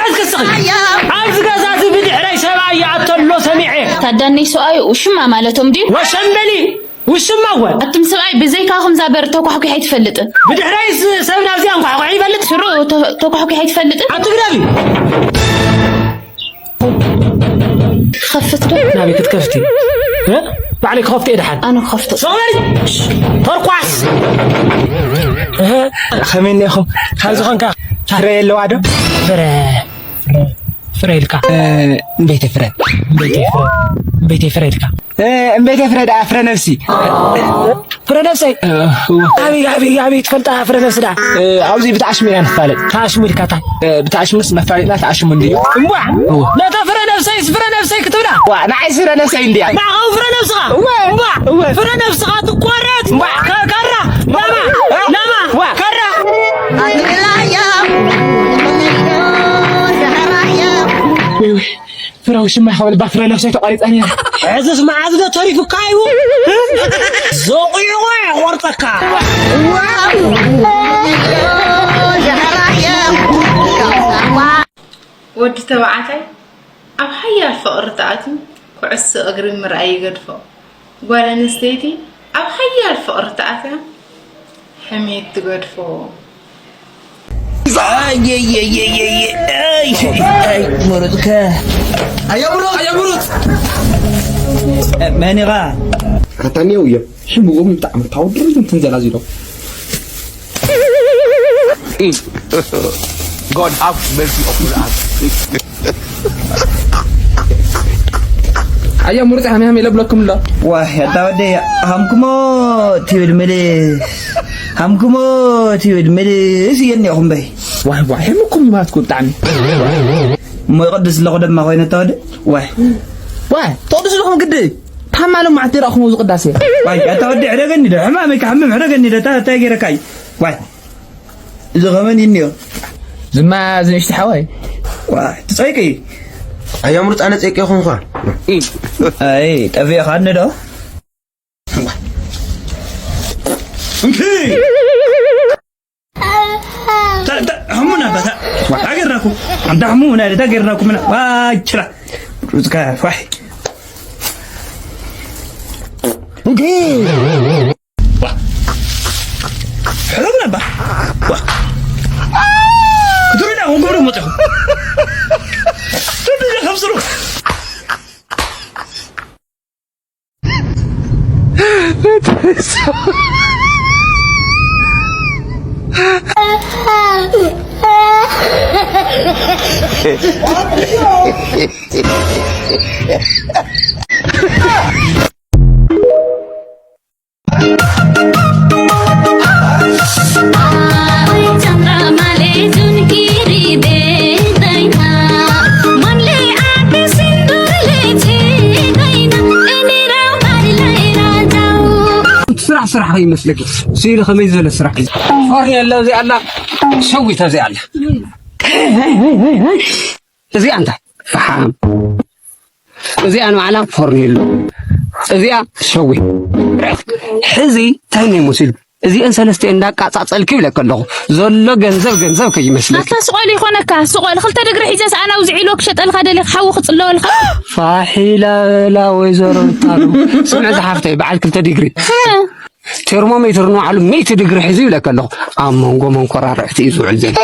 ክትስኺ። ኣብዚ ገዛ እዚ ብድሕረይ ሰብኣይ ይኣቱ ኣሎ ሰሚዐ። ታዳነይ ሰብኣይ ውሽማ ማለቶም ድዩ? ወሸምበሊ ውሽማ እወ። ኣቱም ሰብኣይ ብዘይካኹም እዛ በር ተኳሕኲሕ ኣይትፈልጥን። ብድሕረይ ስ-፣ ሰብ ናብዚኣ እንኳሕኳሕ ይፈልጥ። ሽሮ ተ-፣ ተኳሕኲሕ ኣይትፈልጥን። ኣቱ ግደፊ። ክኸፍት ዶ? ናበይ ክትከፍቲ? እ? ባዕለይ ክኸፍቶ እየ ደሓን። ኣነ ክኸፍቶ። ሶሪ! ተርኳስ! እህ፣ ከመይ እኒኹም? ካብ ዝኾንካ ፍረ የለዋ ዶ? ፍረ፣ ፍረ፣ ፍረ ኢልካ። እ፣ እምበይተ ፍረ። እምበይተ ፍረ። እምበይተ ፍረ ኢልካ። እ፣ እምበይተ ፍረ ደኣ ፍረ ነብሲ። ፍረ ነብሰይ? እ፣ እወ። ኣበይ፣ ኣበይ፣ ኣበይ ትፈልጣ ፍረ ነብሲ ደኣ? እ፣ ኣብዚ ብትኣሽሙ ኢና ንፋለጥ። ተኣሽሙ ኢልካ ታ? እ፣ ብትኣሽሙስ መፋለጥና ተኣሽሙ እንድዩ። እምቧ! እወ። ነታ ፍረ ነብሰይስ ፍረ ነብሰይ ክትብላ? ዋ፣ ንዓይስ ፍረ ነብሰይ እንድያ። ንዓኻ ፍረ ነብስኻ? እወ። እምቧ! እወ። ፍረ ነብስኻ ትቋረጽ? እምቧ! ከ-፣ ካራ! ላማ! እ? ላማ! ዋ! ካራ! ፍረ ውሽማ ይኸበል፣ ባፍረ ነብሰይ ተቋሪጸን እየ። ሕዝስ መዓዝ ዶ ተሪፉካ እዩ? ዘቑይቖ የቖርጠካ። ወዲ ተባዕታይ ኣብ ሓያል ፍቕሪ ተኣትዩ ኩዕሶ እግሪ ምርኣይ ይገድፎ። ጓል ኣንስተይቲ ኣብ ሓያል ፍቕሪ ተኣትያ ሕሜት ትገድፎ። ኣየየየየየ፣ ኣይ፣ ኣይ፣ ምሩፅከ። ኣያ ምሩፅ፣ ኣያ ምሩፅ። መን ኢኻ? ኣታኒ እየ። ሽምዎም ብጣዕሚ ታወድሩ እንትን ዘላዚሎም። God have mercy upon us. ኣያ ምሩፅ ሃም ሃም የለብለኩም ኣሎ። ዋይ፣ ኣታ ወደይ፣ ሃምኩሞ ትብል ምልስ፣ ሃምኩሞ ትብል ምልስ እየ እኒኦኹም በይ። ዋይ፣ ዋይ፣ ሕምኩም ይማትኩ ብጣዕሚ። እሞ ይቕድስ ኣለኹ ደማ ኮይነ፣ ኣታ ወደይ። ዋይ። ዋይ፣ ትቕድስ ኣለኹም ግዲ። ታማሎም መዓት ይረእኹም ኣብዚ ቅዳሴ። ዋይ፣ ኣታ ወደይ፣ ሕደገኒ ዶ? ሕማመይ ክሓምም ሕደገኒ ዶ? እታ፣ እንታይ ገይረካ እዩ? ዋይ። እዚ ኸመን እዩ እኒኦ? ዝማ ዝንሽቲ ሓወይ። ዋ፣ ትጸይቂ? ኣያ ምሩፅ፣ ኣነ ጸይቂ ይኹንኳ። ኣይ፣ ጠፊእኻ እኒ ዶ? እንኪ! ታ-፣ ታ-፣ ሕሙና ባታ። ዋ፣ ሃገርናኩ። ኣንታ ሕሙና፣ ሃገርናኩ ምና። ዋ፣ ችራ። ሩዝካ፣ ዋይ። እንኪ! ዋ። ሕረጉ ነባ። ዋ። ክትብሉና ወንበሩ መጥኹ። ትብሉ ከምስሩ። ስራሕ ስራሕ ከይመስለኪ። ስኢሉ ከመይ ዝበለ ስራሕ እዩ? ፎርኔሎ እዚኣ ኣላ፣ ሸዊት እዚኣ ኣላ። እዚኣ እንታይ? ፈሓም። እዚኣ ንባዕላ ፎርኔሎ። እዚኣ ሸዊት። ሕዚ እንታይ ናይ መሲሉ? እዚአን ሰለስቲአን እንዳቃጻጸልኪ ይብለኪ ኣለኹ። ዘሎ ገንዘብ ገንዘብ ከይመስለኪ። ኣታ ስቆል ይኾነካ፣ ስቆል። ክልተ ድግሪ ሒዘ ሰኣን ኣውዚዒ ኢልዎ ክሸጠልካ ደሊኻ ሓዊ ክጽለወልካ። ፋሕ ኢላ በላ ወይዘሮ ሩታ። ስምዒ ዝሓፍተይ በዓል ክልተ ዲግሪ። እ። ቴርሞሜትር ንባዕሉ ሚእቲ ዲግሪ ሒዙ ይብለኪ ኣለኹ። ኣብ መንጎ መንኮራርዕቲ እዩ ዝውዕል ዘሎ።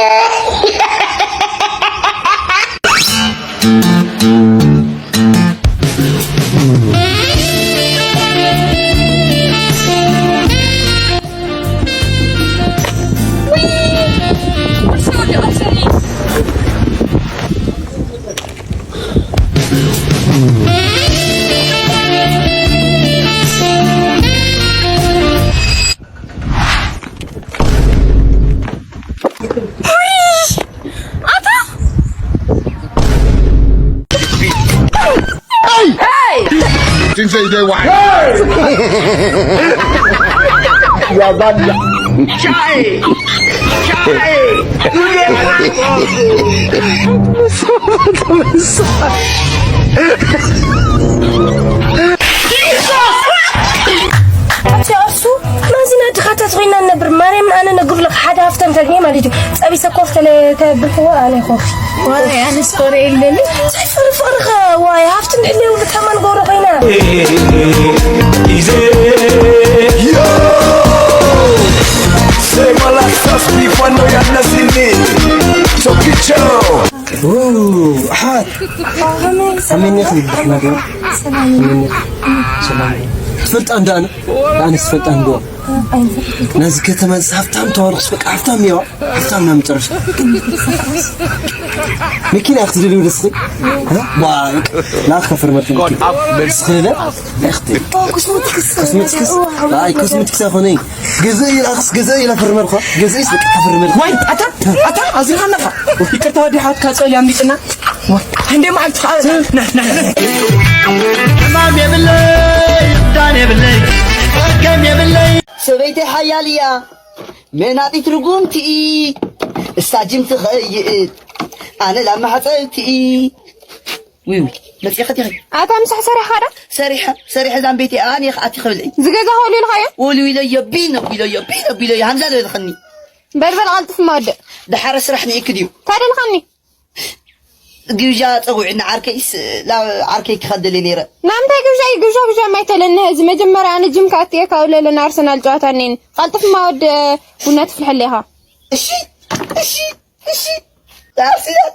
Think say you dey wise. You are bad. Chai! Chai! You dey mad for Jesus! Ati osu, mazi na dikati ኮይና ነብር ማርያምን ኣነ ነግሩ ለካ ሓደ ሃፍታም ተግኘ ማለት እዩ። ጸቢሰ ኮፍ ተለ ተብልክዎ ኣነ ኮፍ። ዋይ ኣነስ ኮረ የለኒ። ዘይፈሪ ፍቅርኸ ዋይ ሃፍቲ እንድሕለ ይብሉ ከማን ገብሮ ኮይና። Easy. Yo. Say my life stuff before no ya nasini. So kicho. Ooh, hot. How many? How many? How many? Seven. Seven. Seven. ትፈልጣ እንደ ኣነ ኣነስ ትፈልጣ እንደ ነዚ ከተማ እዚ ሃፍታም ተዋርክስ በቃ ሃፍታም እየዋ ሃፍታም ና መጨረሻ መኪና ክትደልዩ ደስ ዋ ላክ ከፍር መርት መኪና ስኽለ ኮስሞቲክስ ኣይ ኮስሞቲክስ ኣይኮነ ገዘ ኢላክስ ገዘ ኢላ ፈርመርኳ ገዘ ኢስ በቃ ፈርመር ወይ ኣታ ኣታ ኣዚኻ ኣለኻ ይቅርታ ወዲ ሓትካ ጸል ያምሊጥና እንዴ ማዕት ሕማም የብለይ ዳን የብለይ ከም የብለይ ሰበይተይ ሓያል እያ መናጢት ርጉምቲ እሳ ጅም ትኸይድ ኣነ ላብ ማሕፀብቲ ውይ መፂኸት ይኸ ኣታ ምሳሕ ሰሪሕኻ ዶ ሰሪሐ ሰሪሐ ዛን ቤት ኣን የኽኣቲ ክብልዒ ዝገዛ ሆሉ ኢልኻዮ ወሉ ኢለዮ ቢኖ ቢለዮ ቢኖ ቢለዮ ሃምዛ ዶ ይልኸኒ በልበል ቐልጥፍ ማወድእ ደሓረ ስራሕ ንኢክ ድዩ ታደልኻኒ ግብዣ ጸውዒ ንዓርከይስ ናብ ዓርከይ ክኸደለ ነይረ ናምንታይ ግብዣ እዩ ግብዣ ግብዣ ማይተለኒ እዚ መጀመርያ ኣነ ጅም ክኣትየ ካብ ለለ ንኣርሰናል ጨዋታ እኔን ቐልጥፍ ማወድ ቡና ትፍልሐለ ኢኻ እሺ እሺ እሺ ኣርሰናል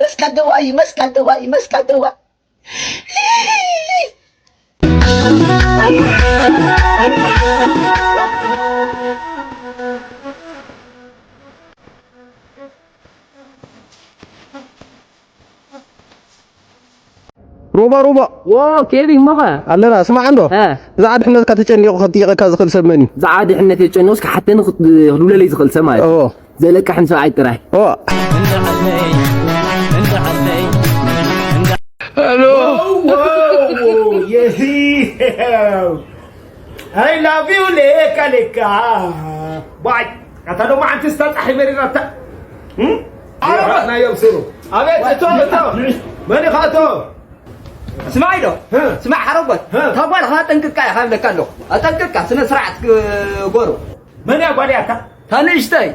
መስቀል ደዋ እዩ መስቀል ደዋ እዩ መስቀል ደዋ ሩባ ሩባ ዎ ኬቪ እሞኸ ኣለና ስማዕ እንዶ እ፣ እዛ ዓዲ ሕነትካ ተጨኒቑ ከጥይቐካ ዝኽእል ሰብ መን እዩ ዝዓዲ ሕነት የጨንቑስ ክሓተኒ ክት- ክድውለለይ ዝኽእል ሰብ ማለት እዩ። እዎ ዘለቃ ሕን ሰብዓይ ጥራይ እዎ I love you ሌካ ሌካ ባይ ኣታ ደሞ ሓንቲ ስታጣሒ መሪራታ ናዮም ስሩ ኣቤት እቶ እቶ መን ኢኻ እቶ ስማዕ ኢሎ ስማዕ ሓረጎት ታጓል ኸጠንቅቃ ኢኻ ይብለካ ኣለኹ ኣጠንቅቃ ስነ ስርዓት ግበሩ መን እያ ጓል እያ እታ ታንእሽተይ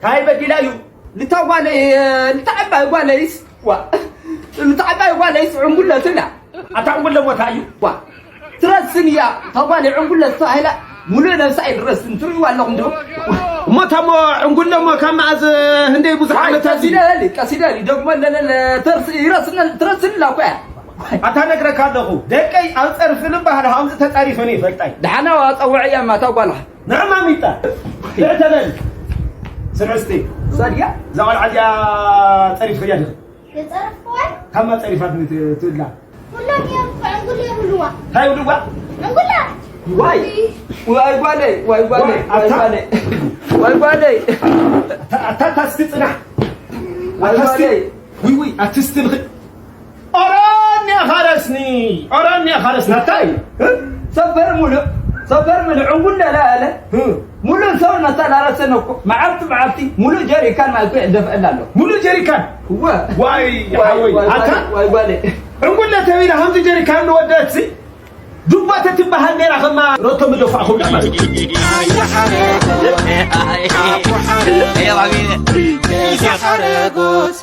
ታይ በዲላ እዩ ልታ ጓለይ ልታ ዓባይ ጓለይስ ዋ ልታ ዓባይ ጓለይስ ዕንጉለትና ኣታ ዕንጉለ ሞታ እዩ ዋ ትረስን እያ እታ ጓል ዕንጉለ ዝተባሂላ ሙሉእ ነብሳ እየ ዝረስን ትርእይዋ ኣለኹም ዶ እሞ እታ እሞ ዕንጉለ እሞ ካብ መኣዝ ህንደይ ብዙሕ ዓመት ኣዚ ቀሲደሊ ቀሲደሊ ደግሞ ለለለ ተርስ ይረስነ ትረስን እላ እኮ እያ ኣታ ነግረካ ኣለኹ ደቀይ ኣብ ፀርፊ ልበሃል ሃምዚ ተፃሪፈ ነው ይፈልጣይ ደሓና ዋ ፀውዐያ እማ እታ ጓልኻ ንዕማ ሚጣ ትዕተበል ስረስቲ ሳድያ እዛ ቆልዓ እዚኣ ፀሪፍኽያ ዲኺ የፀረፍክዋ ካብ መፀሪፋት ትብላ ኩሎም እዮም ዕንጉል የብልዋ እንታይ ይብልዋ ዕንጉላ ዋይ ዋይ ጓለይ ዋይ ጓለይ ዋይ ጓለይ ዋይ ጓለይ ኣታ ታስቲ ፅናሕ ዋይ ጓለይ ውይ ውይ ኣትስቲ ንኽድ ኦሮን ያኻረስኒ ኦሮን ያኻረስኒ ኣታይ ሰበር ሙሉ ሰበር ሙሉ ዕንጉል ለላለ ሙሉ ሰው መተላለሰን እኮ መዓልቲ መዓልቲ ሙሉ ጀሪካን ማይ እኮ ይዕደፈላ ኣሎ ሙሉ ጀሪካን እወ ዋይ ሓወይ ኣታ ዋይ ጓለ ዕንጉል ለተቢለ ከምዚ ጀሪካን ንወደትሲ ዱባ ተትበሃል ነይራ ከማ ሮቶ ምደፋእኹም ማለት ሓረጎት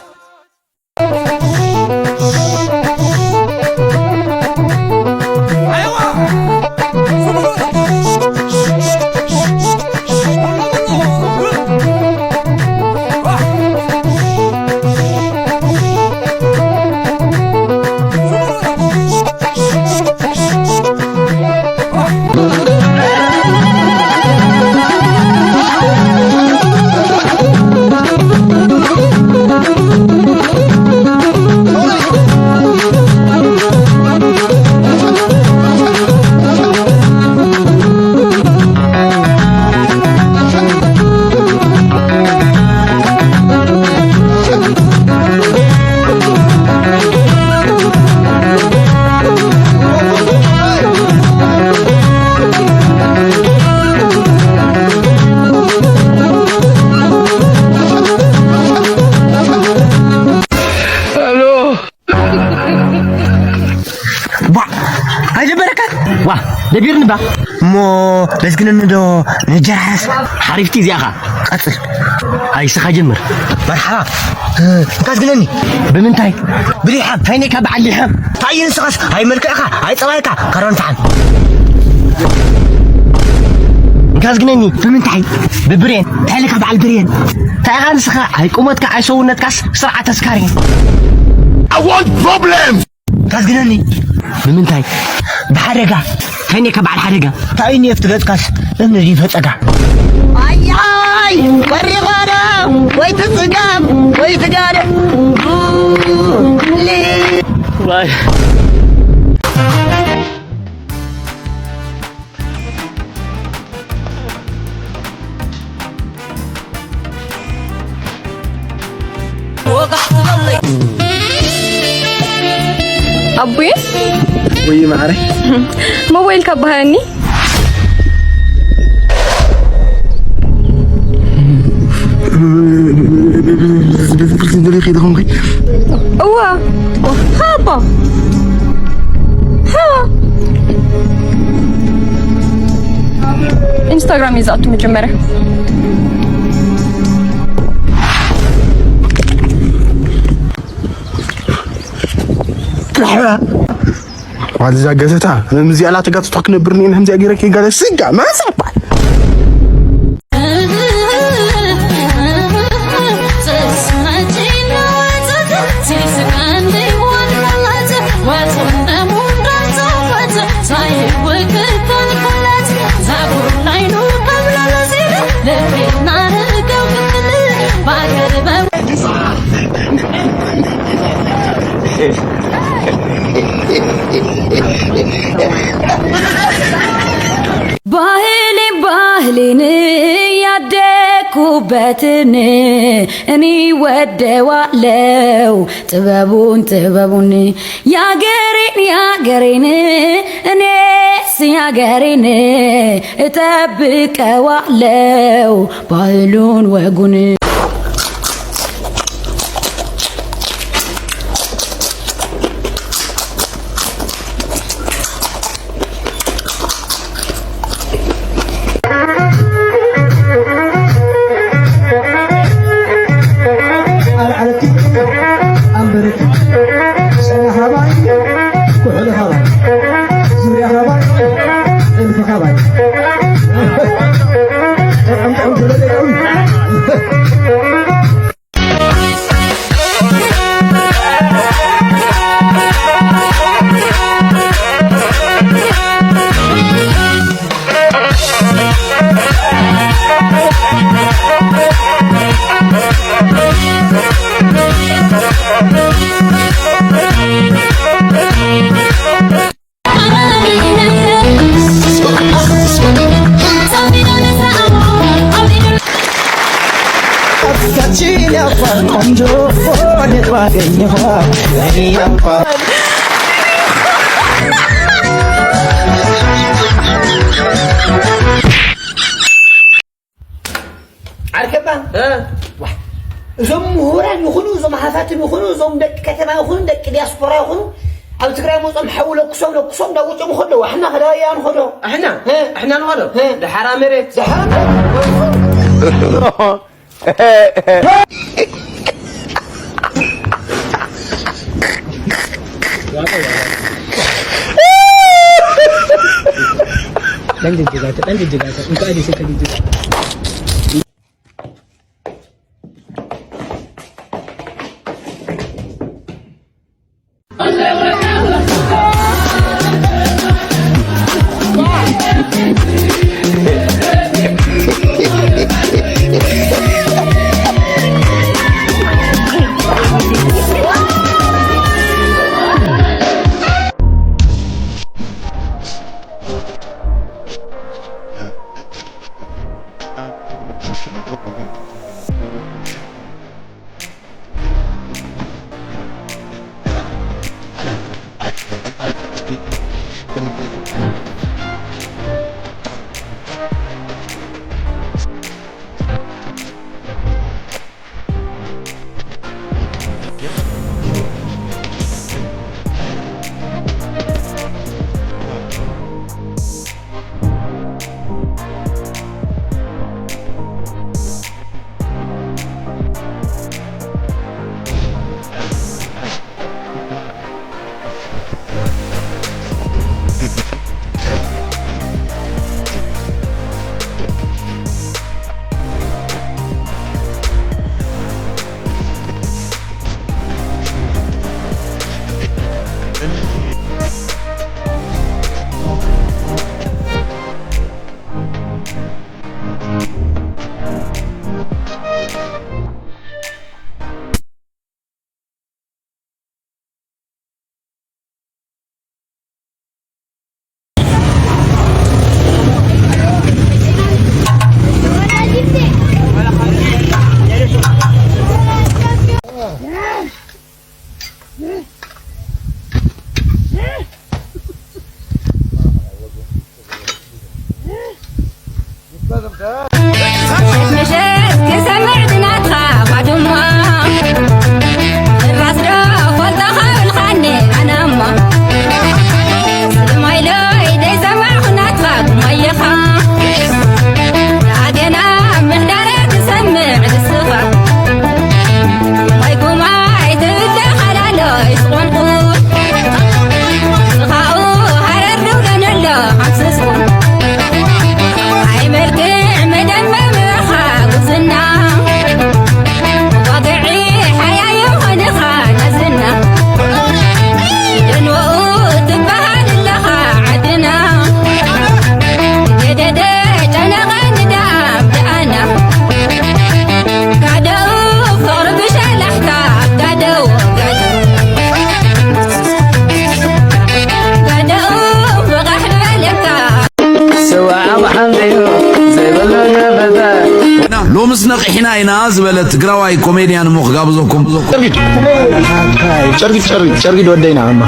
ባ ኣይደበረካን ዋ ደቢርኒ ባ እሞ ለዝግነኒ ዶ ንጀራርስ? ሓሪፍቲ እዚኣኻ። ቀጽል። ኣይ፣ ስኻ ጀምር። መርሓባ። እንካ ዝግነኒ። ብምንታይ? ብሊሓም። ታይኔካ በዓል ሊሓም። እንታይ እዩ ንስኻስ? ኣይ መልክዕካ፣ ኣይ ጸባይካ፣ ከረን ፈሓም። እንካ ዝግነኒ። ብምንታይ? ብብሬን። እንታይ ኢልካ በዓል ብሬን? እንታይ ኢኻ ንስኻ? ኣይ ቁመትካ፣ ኣይ ሰውነትካስ ስርዓት ኣስካሪ። I want problem! ታዝግነኒ። ብምንታይ? ብሓደጋ። ከኔ ካብ በዓል ሓደጋ። እንታይ እዩ እፍቲ ገጽካስ? እምኒ ድዩ ፈጸጋ? ኣያይ! ወሪቐረ! ወይ ትጽገም! ወይ ትጋደ! ዋይ። ኣቡዬ፣ ወይ ማዕረ። ሞባይል ካብ ባህኒ። ቤተክርስትያን ደለ ከይደ ኾንከይ? እዋ። ሃባ። ሃባ። ኢንስታግራም እዩ ዝኣቱ መጀመርያ። ዋላ እዛ ገዘታ፣ ነምዚኣ ላተጋጽቶ ክነብር እኔ ነምዚኣ ገይረ ከይጋለ ስጋ ማሳባ። ባህሌን ባህሌን ያደግኩበትን እኔ ወደዋለው ጥበቡን ጥበቡን ያገሬን ያገሬን እኔስ ያገሬን እጠብቀዋለው ባህሉን ወጉን። ኣልዓለቲ ኣንበረቲ ጸና ሃባይ ኩሕሊ ሃባይ ዙርያ ሃባይ እልፊ ሃባይ። ዓርከባ፣ እ። ዋ፣ እዞም ምሁራን ይኹኑ፣ እዞም ሃፋትም ይኹኑ፣ እዞም ደቂ ከተማ ይኹኑ፣ ደቂ ዲያስፖራ ይኹኑ፣ ኣብ ትግራይ መጾም ሓዊ ለኩሶም፣ ለኩሶም፣ ዳውጾም ይኸዱ ኣለዉ። ኣሕና ከዳውያ ንኸዶ። ኣሕና? እ። ኣሕና ንኸዶ? እ። ደሓራ መሬት። ደሓራ መሬት። ምሸት ክሰምዕ ድናትኻ ባድማ ራስ ዶ ፈልጠኻ ብልኻኒ ኣነማ ስማይሎይ ደይሰማዕኹ ናትኻ ጉማየኻ ኣገና ምሕዳረ ክሰምዕ ንስኻ ማይ ጉማይ ትብለ ሓላሎይ ዝኾንኩ ንስኻኡ ሃረር ንብለነሎ ሓምስስኩ ኣይ መልክዕ መደመምኻ ጉብዝና ዋግዒ ሓያዩ ኾንኻ ናዝና ደንወኡ ትበሃል ኣለኻ ዓድና ገደደ ጨነቐኒ ደኣ ብደኣና ጋደኡ ፍቕሪ ብሸላሕታ ኣብ ጋደኡ ጋደኡ ፍቓሕ ዝበለካ ስዋዕ ኣቕሓን ዘይብሉ ዘይብሉ ገፈተ ሎምስ ነቒሕና ኢና ዝበለ ትግራዋይ ኮሜድያን እሞ ክጋብዘኩም። ጨርጊድ ጨርጊድ ጨርጊድ ወደይና እማ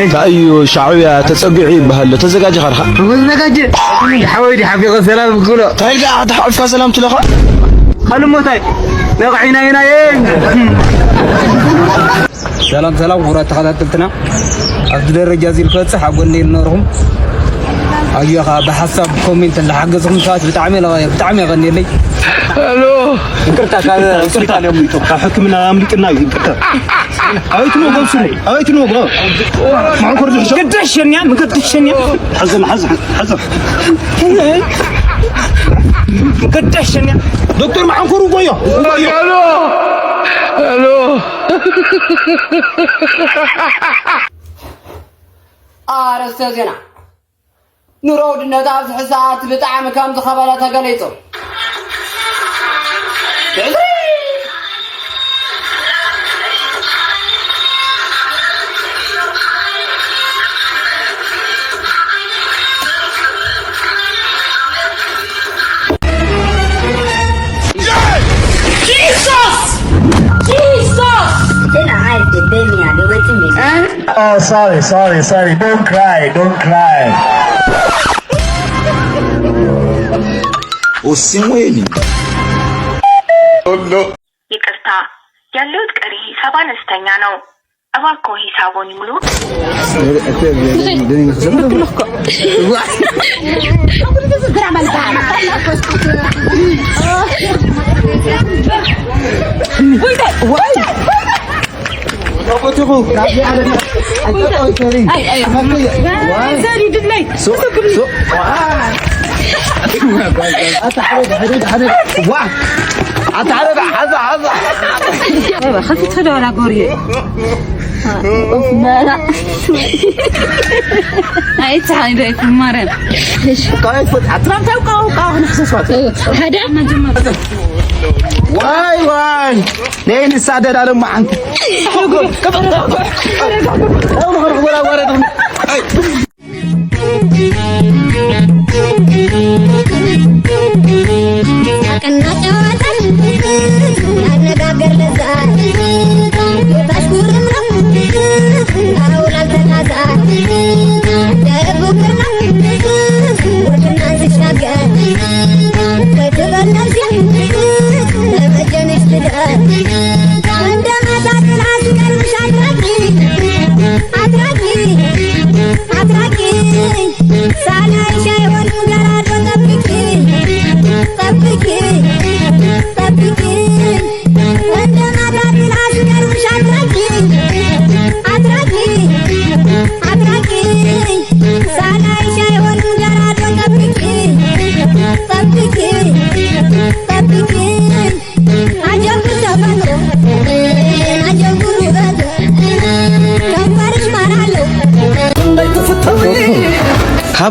እንታይ እዩ ሻዕብያ ተጸጊዑ ይበሃል ተዘጋጀኻ ድኻ ተዘጋጀ ሓወይ ዲ ሓፊቐ ሰላም ክብሎ እንታይ ደኣ ተሓፍካ ሰላም ትለኻ ካልሞታይ ነቕዒና ኢና ሰላም ሰላም ክቡራት ተኸታተልትና ኣብዚ ደረጃ እዚ ንክበፅሕ ኣብ ጎነይ ዝነበርኩም ኣዮ ከዓ ብሓሳብ ኮሜንት እንዳሓገዝኩም ሰባት ብጣዕሚ ብጣዕሚ የቐንየለይ ይቅርታ ካብ ሆስፒታል እዮም ይጡ ካብ ሕክምና ኣምሊጥና እዩ ይቅርታ ኣቤት ነው ገብሱ አቤት ነው ብሮ ማዕኮር ዝሕሸ ገደሸኛ ምገደሸኛ ሐዘን ሐዘን ሐዘን ገደሸኛ ዶክተር ማዕኮር ጎዮ ኣርእስተ ዜና፣ ኑሮ ውድነት ኣብዚ ሕዚ ሰዓት ብጣዕሚ ከም ዝኸበረ ተገሊጹ። Oh, sorry, sorry, sorry. Don't cry, don't cry. Osimweni. ይቅርታ፣ ያለውት ቀሪ ሂሳብ አነስተኛ ነው። እባክዎ ሂሳቦን ይሙሉ። ከፊት ክዶ ዋላ ጎርየ ኣይትሓይዶ ይኩን ማርያም ሓደ ዋይ ዋይ ነይ ንሳደድ ኣለማ ሓንቲ ሳቅና ጨዋታን ኣነጋገር ለዛ የታሽ ጉርምረም ኣውላል ተታዛ ደቡብ ግርማ ወርቅና ዝሻገር ከይትበል ነፍሴ ለመጀንሽ ትደር እንደ መዳድል ኣስቀርብሽ ኣድራጊ ኣድራጊ ኣድራጊ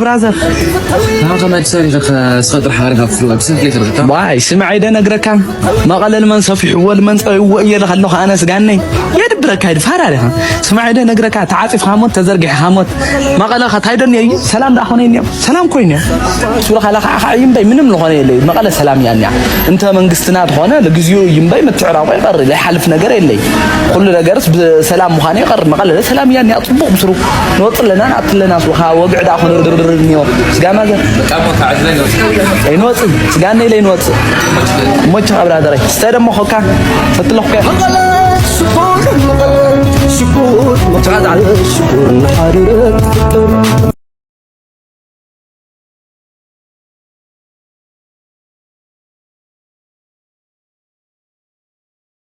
ብራዘር። ካብ ከመድ ሰሪኸ ስኸጥር ሓሪኻ ፍሉ ኣብ ሰፍ ይኽርታ ዋይ ስምዐይ ደ ነግረካ፣ መቐለ ልመን ሰፊሕዎ ልመን ፀይዎ እየ ለኸለኹ ኣነ ስጋነይ። የድብረካ ይድፋር ኣሪኻ። ስምዐይ ደ ነግረካ፣ ተዓፂፍካ ሞት ተዘርጊሕካ ሞት። መቐለ ከታይደን እየ ሰላም ዳ ኾነ እኒኦ ሰላም ኮይነ። ስብለ ካላ ከዓ ከዓ ይምበይ ምንም ዝኾነ የለይ። መቐለ ሰላም እያ እኒኣ። እንተ መንግስትና ተኾነ ለግዚኡ ይምበይ ምትዕራቆ ይቐር ለይሓልፍ ነገር የለይ። ኩሉ ነገርስ ብሰላም ምዃነ ይቐር። መቐለ ሰላም እያ እኒኣ። ፅቡቕ ምስሩ ንወፅ ኣለና ንኣት ኣለና። ስብኻ ወግዕ ዳ ኾነ ድርድር እኒኦ። ስጋማ ዘ ካብ ቦታ ዕድለ ነው ኣይንወፅን። ስጋነ ኢለ ኣይንወፅእ። ሞቸ ብራዘረይ ስተ ደሞ ኾካ ፈትለኹ ሽኮር መቐለ ሽኮር መቐለ ሽኮር ንሓሪረት ፍቅር